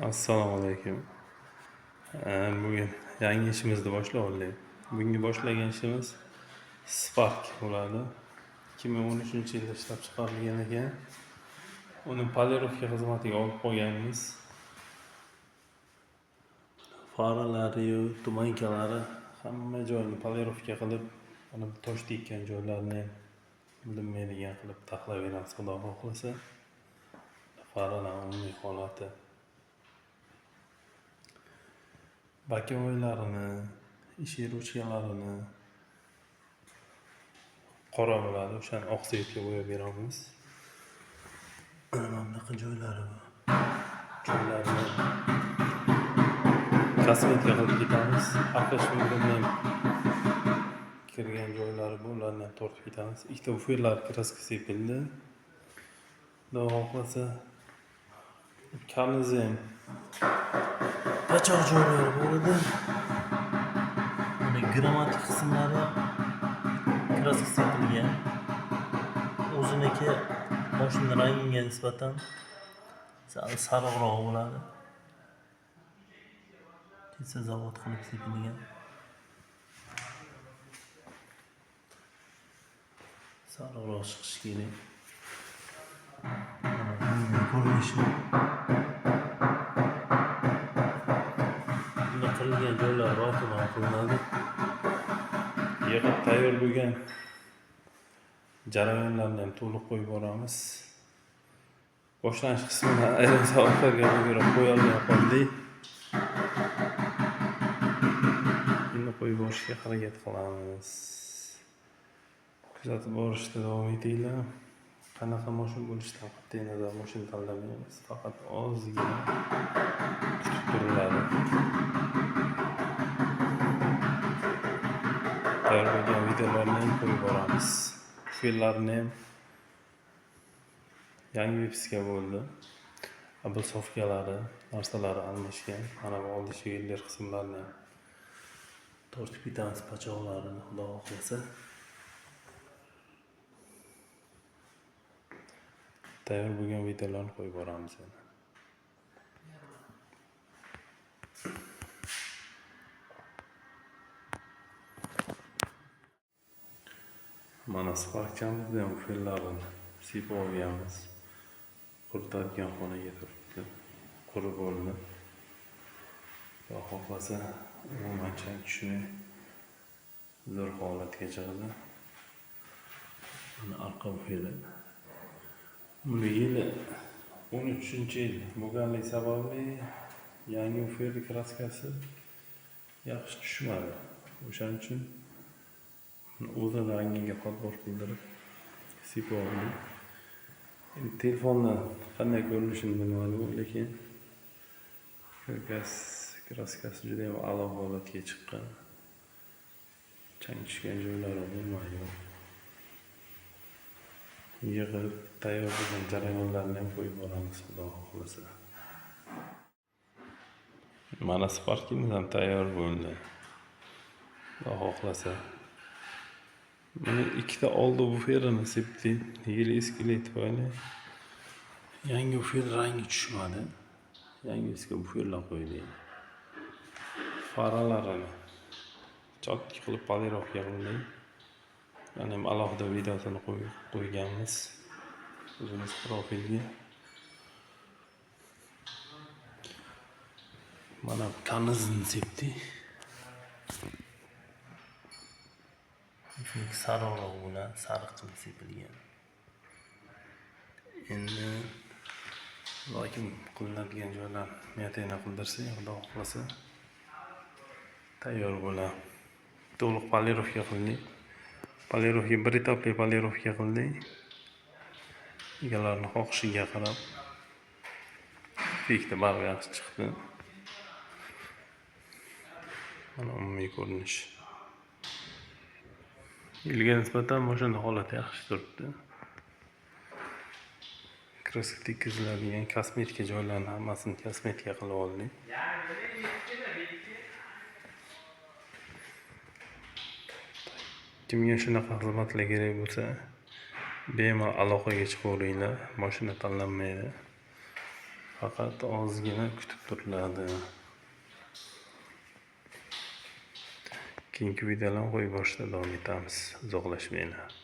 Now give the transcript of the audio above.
Assalomu alaykum. Bugun yangi ishimizni boshlab oldik. Bugungi boshlagan ishimiz Spark bo'ladi. 2013-yilda ishlab chiqarilgan ekan. Uni polirovka xizmatiga olib qo'yganmiz. Faralari-yu, tumankalari hamma joyini polirovka qilib, uni tosh tekkan joylarini ham bilinmaydigan qilib taxlab beramiz, Xudo xohlasa. Faralar umumiy holati. Bokovoylarini, eshik ruchkalarini qora bo'ladi, o'shani oq svetga bo'yab beramiz. Mana bunaqa joylari bor. Joylarini kosmetika qilib ketamiz. Arka shundan kirgan joylari bu, ularni ham tortib ketamiz. Ikkita buferlar kraska sepildi. Xudo xohlasa karnizi ham pachoq joylari bor edi. Mana grammatik qismlari kraska sepilgan. O'ziniki mashina rangiga nisbatan sal sariqroq bo'ladi. Kesa zavod qilib sepilgan. Sariqroq chiqishi kerak. Mana umumiy ko'rinishi. Bunda qirilgan joylar rokiman qilinadi. Yig'ib tayyor bo'lgan jarayonlarni ham to'liq qo'yib boramiz. Boshlanish qismini ayrim sabablarga ko'ra qo'ya olmay qoldik. Endi qo'yib borishga harakat qilamiz. Kuzatib borishda davom etinglar. Qanaqa mashina bo'lishidan qat'iy nazar mashina tanlamaymiz, faqat ozgina kutib turiladi. Tayyor bo'lgan videolarni ham qo'yib boramiz. Buferlarni ham yangi vypiska bo'ldi. Oblsovkalari, narsalari almashgan. Mana bu oldi shigirlar qismlarini ham tortib ketamiz pachoqlarini, Xudo xohlasa. Tayyor bo'lgan videolarni qo'yib boramiz yana. Mana Sparkchamizni ham buferlarini sepib olganmiz. Quritadigan xonaga turibdi. Qurib bo'ldi. Xudo xohlasa umuman chang tushmay zo'r holatga chiqdi. Mana arqa buferi. Buni yili 13-yil bo'lganligi sababli yangi buferni kraskasi yaxshi tushmadi. O'shaning uchun o'zini rangiga podbor qildirib sepib oldik. Endi telefondan qanday ko'rinishini bilmadim, lekin kraskasi juda ham a'lo holatga chiqqan. Chang tushgan joylari umuman yo'q. Yig'ib tayyor bo'lgan jarayonlarni ham qo'yib boramiz, Xudo xohlasa. Mana Sparkimiz ham tayyor bo'ldi. Xudo xohlasa. Buni ikkita oldi buferini sepdik. Yili eskiligi tufayli yangi bufer rangi tushmadi. Yangi eski buferlar qo'ydik. Faralarini chotki qilib polirovka qildik. Ularni ham alohida videosini qo'yganmiz o'zimiz profilga. Mana karnizini sepdik. Shuniki sariqroq bo'ladi, sariq qilib sepilgan. Endi lokin qilinadigan joylar niyatini qildirsak, Xudo xohlasa tayyor bo'ladi. To'liq polirovka qildik. Polirovka bir etapli polirovka qildik. Egalarning xohishiga qarab effekti baribir yaxshi chiqdi. Mana umumiy ko'rinish. Yilga nisbatan mashina holati yaxshi turibdi. Kraska tekiziladigan kosmetika joylarini hammasini kosmetika qilib oldik. Kimga shunaqa xizmatlar kerak bo'lsa, bemalol aloqaga chiqaveringlar. Mashina tanlanmaydi. Faqat ozgina kutib turiladi. Keyingi videolarni qo'yib borishda davom etamiz. Uzoqlashmanglar.